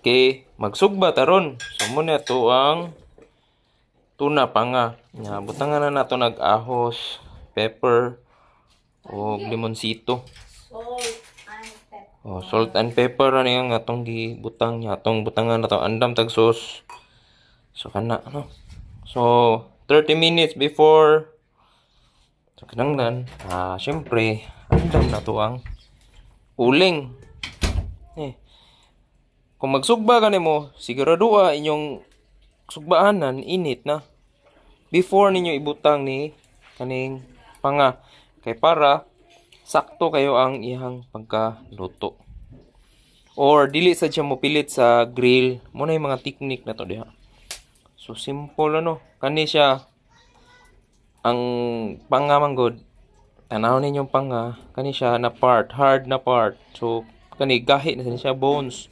Okay, magsugba taron. So muna to ang tuna panga. Nya butangan na nato nag-ahos, pepper o limonsito. Salt and pepper. Oh, salt and pepper ani ang atong gibutang nya, atong butangan na to andam tag sauce. So kana ano. So 30 minutes before. So kinahanglan, syempre andam na to ang uling. Eh, kung magsugba ka nimo, siguraduha inyong sugbaanan init na before ninyo ibutang ni kaning panga kay para sakto kayo ang iyang pagkaluto. Or dili sad siya mopilit sa grill. Mo na yung mga technique na to diha. So simple ano, kani siya ang panga man gud. Tanaw ninyong panga, kani siya na part, hard na part. So kani gahi na siya bones.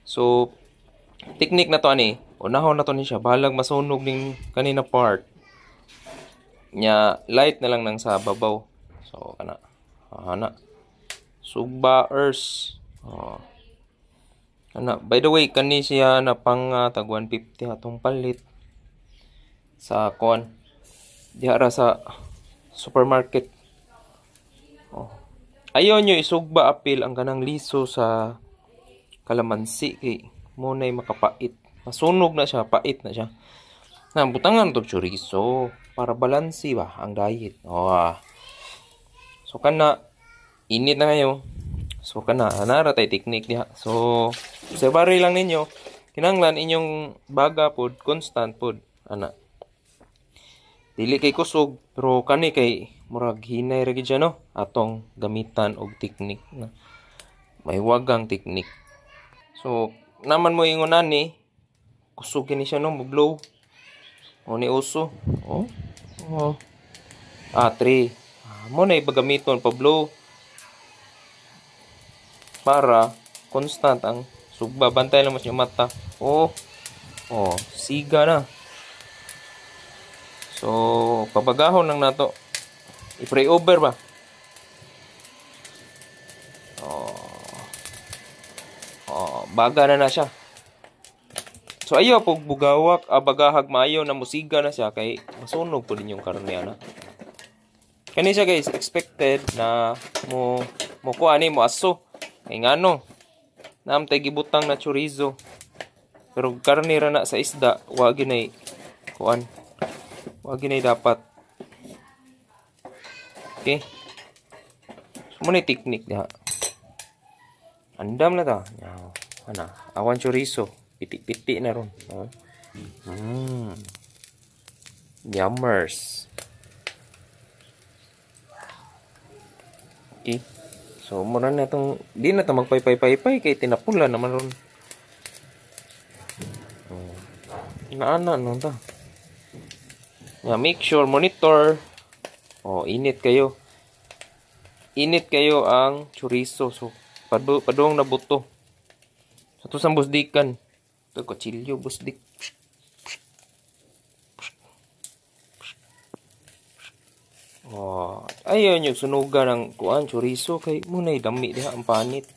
So technique na to ani, unahon na to ni siya bahalag masunog ning kani na part. Nya light na lang nang sa babaw. So kana. Ana. Sugba ers. Oh. Ana, by the way, kani siya na pang tag 150 atong palit sa kuan. Diha ra sa supermarket. Oh. Ayaw nyo isugba apil ang kanang liso sa kalamansi kay mo nay makapait. Masunog na siya, pait na siya. Na butangan to chorizo para balanse ba ang diet. Oh. So kana init na ngayon. So kana nara tay technique diha. So obserbari lang ninyo. Kinahanglan inyong baga pod constant pod ana. Dili kay kusog pero kani kay murag hinay ra gid siya no atong gamitan og technique na may wagang technique. So naman mo ingon ani kusog kini siya no mo blow. O ni uso. Oh. Oh. Ah, 3. Mo na ibagamiton pa blow para constant ang sugba. Bantay lang mo siya mata. Oh. Oh, siga na. So, pabagahon lang nato. I-pray over ba? Oh. Oh, baga na na siya. So ayaw pag bugawak, abagahag maayo na musiga na siya kay masunog po din yung karne ana. Kani siya guys, expected na mo mo kuha ni mo aso. Kay ngano? Naam tay gibutang na chorizo. Pero karne ra na sa isda, wa ginay kuan. Wa ginay dapat. Okay. So mo na technique diha. Andam na ta. Ana, awan chorizo. Piti-piti na ron. Oh. Yummers. Okay. So, muna na itong, di na ito magpaypay-paypay kay tinapula naman ron. Oh. Inaana no ta. Yeah, make sure, monitor. Oh, init kayo. Init kayo ang chorizo. So, padung na buto. Sa to sa busdikan. Ito, kutsilyo, busdik. Oh, ayaw nyo sunugan ng kuan chorizo kay munay dami diha ang panit.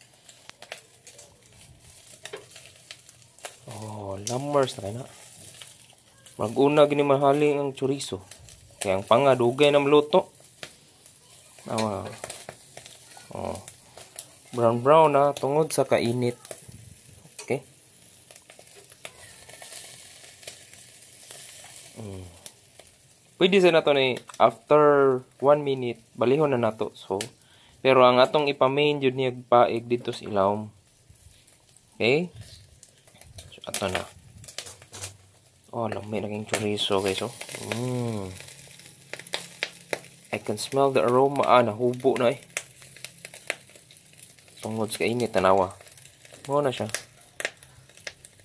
Oh, lammers na na. Maguna gini mahaling ang chorizo. Kaya ang panga dugay na maluto. Awa. Oh. Brown brown na tungod sa kainit. Okay. Pwede sa nato ni after 1 minute balihon na nato. So pero ang atong ipa-main jud niya paig dito sa ilawom. Okay? So ato na. Oh, lami naging chorizo guys oh. I can smell the aroma. Ah, nahubo na eh. Tungod sa kainit tanawa. Mo na siya.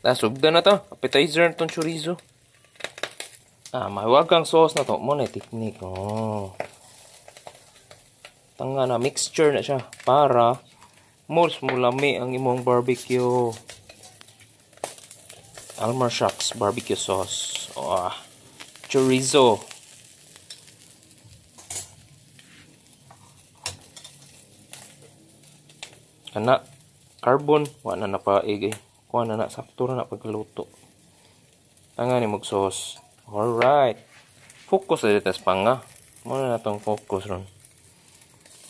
Ah, sugdan na to. Appetizer na tong chorizo. Ah, mahiwagang sauce na to. Mo na technique. Oh. Tanga na mixture na siya para mas mulami ang imong barbecue. Almar Shucks barbecue sauce. Oh, chorizo. Kana carbon wa na napaig eh. Kuha na na, sakto na na pagkaluto. Tanga ni mag sauce. Alright. Focus na dito sa panga. Muna na itong focus ron.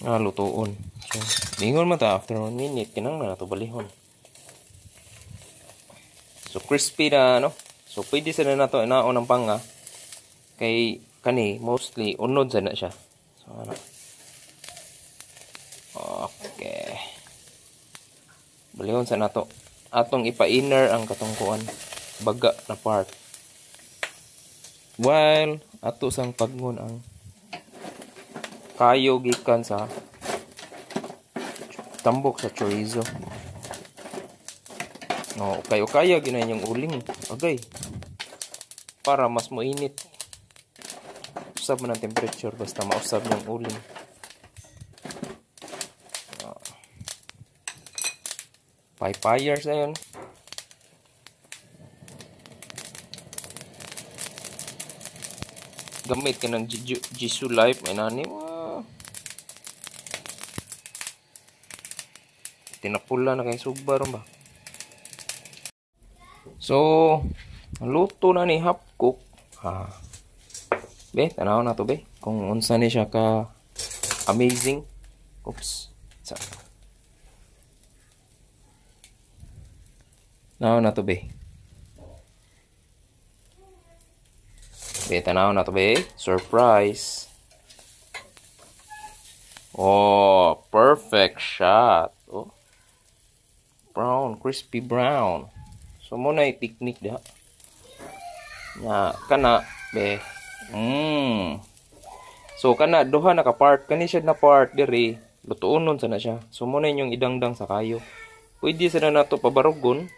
Nga lutuon. So, lingon man ta after 1 minute kinang na nato balihon. So crispy na no. So pwede sa na nato inaon ang panga. Kay kani mostly unod sa na siya. So ano. Okay. Balihon sa nato. Atong ipa-inner ang katungkuan baga na part. While ato sang pagngon ang kayo gikan sa tambok sa chorizo. No, ukay-ukaya gina inyong uling. Agay. Para mas moinit. Usab man ang temperature basta mausab yung uling. Paypayers na yun. Gamit ka ng Jisoo Life. Ay nani. Tinapula na kay sugba ron ba. So, luto na ni half cook. Ha. Be, tanaw na to be. Kung unsa ni siya ka amazing. Oops. Sa. Tanaw na to be. Be, tanaw na to be. Surprise. Oh, perfect shot. Oh. Brown, crispy brown. So mo na technique diha. Na kana be. So kana duha na ka part, kani siya na part diri, lutuonon sa na siya. So mo na inyong idangdang sa kayo. Pwede sa na nato pabarugon.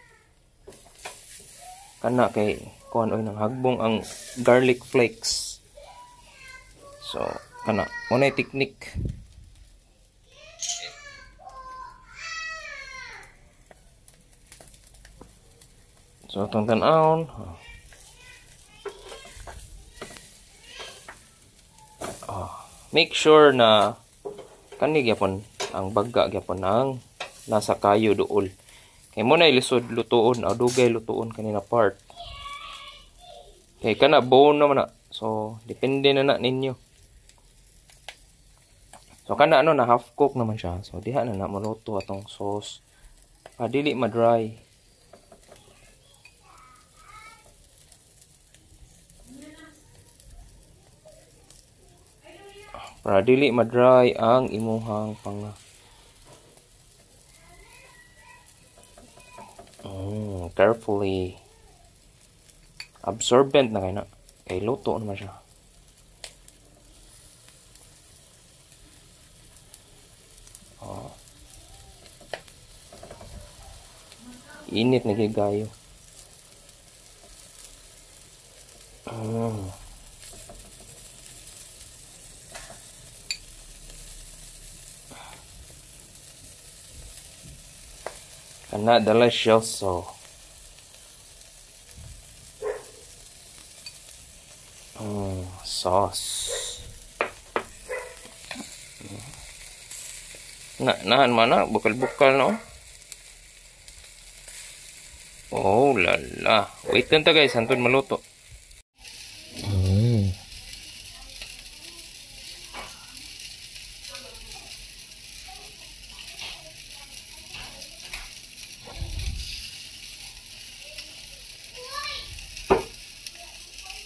Kana kay kuan oy nang hagbong ang garlic flakes. So kana mo na technique. So atong tan-awon. Oh, make sure na kani gyapon ang baga gyapon ang nasa kayo duol. Kay mo na ilisod lutuon, o dugay lutuon kanina part. Kay kana bone naman na. So depende na na ninyo. So kana ano na half cook naman siya. So diha na na maluto atong sauce. Pa dili ma-dry. Para dili ma-dry ang imuhang panga. Carefully. Absorbent na kay na. Kay luto naman siya. Oh. Init na gigayo. Kana delicioso. Sauce. Na, nahan mana bukal-bukal no. Oh lala. Wait lang ta guys, hantod maluto.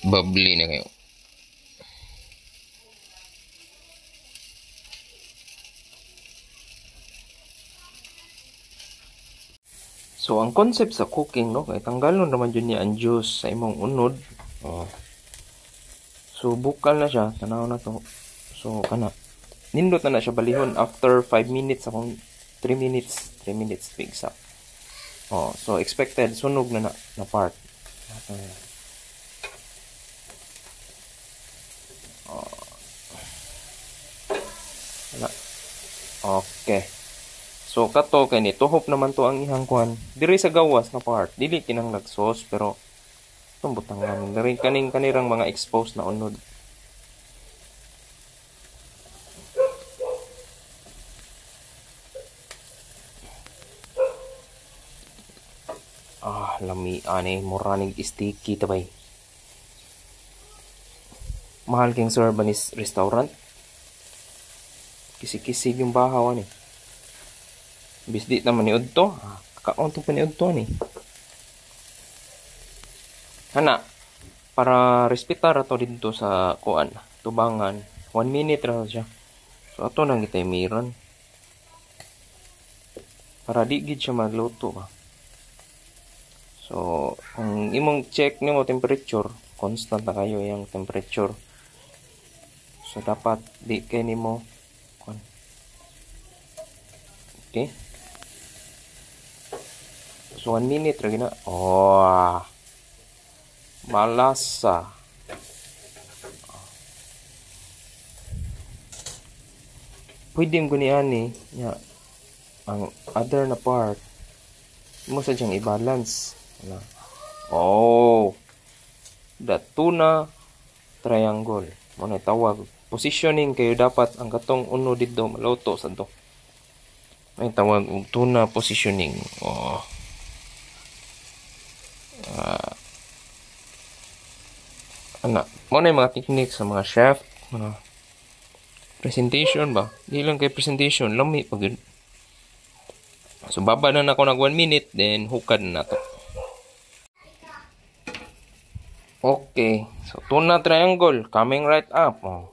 Bubbly na kayo. So ang concept sa cooking no, kay tanggalon naman jud niya ang juice sa imong unod. Oh. So bukal na siya, tanaw na to. So kana nindot na na siya balihon after 5 minutes akong 3 minutes, 3 minutes to be exact. Oh, so expected sunog na na, na part. Okay. So kato kay ni tuhop naman to ang ihang kuan. Diri sa gawas na part, dili kinang nag-sauce pero itong butangan diri kaning kanirang mga exposed na unod. Ah, lami ani, mura nig sticky tabay. Mahal king Sir Banis restaurant. Kisi-kisi yung bahaw ani. Bis di naman ni Udto. Ah, kakaon tong pa ni Udto ni. Ana, para respetar ato dito sa kuan, tubangan, 1 minute ra siya. So ato nang gitaymiran. Para di gid siya magluto ba. So, kung imong check nimo temperature, constant na kayo yung temperature. So dapat di kay nimo kuan. Okay. So 1 minute ra gina. Oh. Malasa. Pwede mo guni ani nya ang other na part mo sa siyang i-balance. Oh. The tuna triangle. Mo na tawag positioning kayo dapat ang katong uno didto maluto sa to. May tawag og tuna positioning. Oh. Ana, mo na yung mga technique sa mga chef, mga presentation ba? Di lang kay presentation, lami pag yun. So baba na nako nag 1 minute, then hukad na to. Okay, so tuna triangle coming right up. Oh.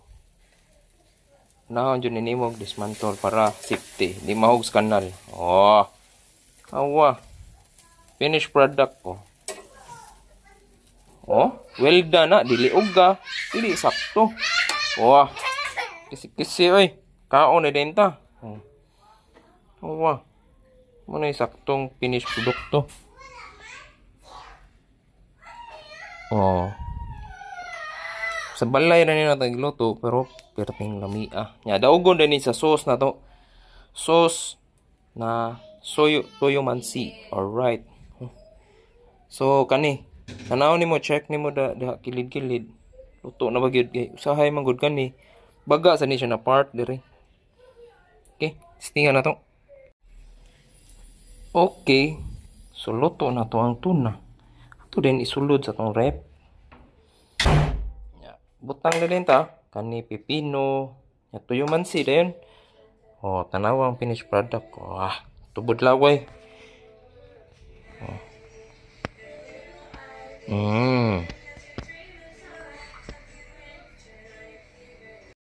Naon jud ninimog dismantle para safety, di mahog sa kanal. Oh. Awa. Finished product ko. Oh, well done na, dili uga, dili sakto. Oh. Kisi-kisi oy. Kaon na din ta. Oh. Awa. Mo na saktong finished produkto. Oh. Sa balay ra ni natin gluto pero perting lamia. Nya daugon din ni sa sauce na to. Sauce na soyo toyo mansi. Alright. So kani tanaw nimo, check nimo da kilid-kilid. Luto na ba gyud kay usahay man gud kani. Baga sa ni siya na part dire. Okay, testingan na to. Okay. So luto na to ang tuna. Ato din isulod sa tong rep. Ya, butang na din ta kani pipino, ya tuyo mansi dayon. Oh, tanawa ang finished product. Oh, tubod laway. Oh.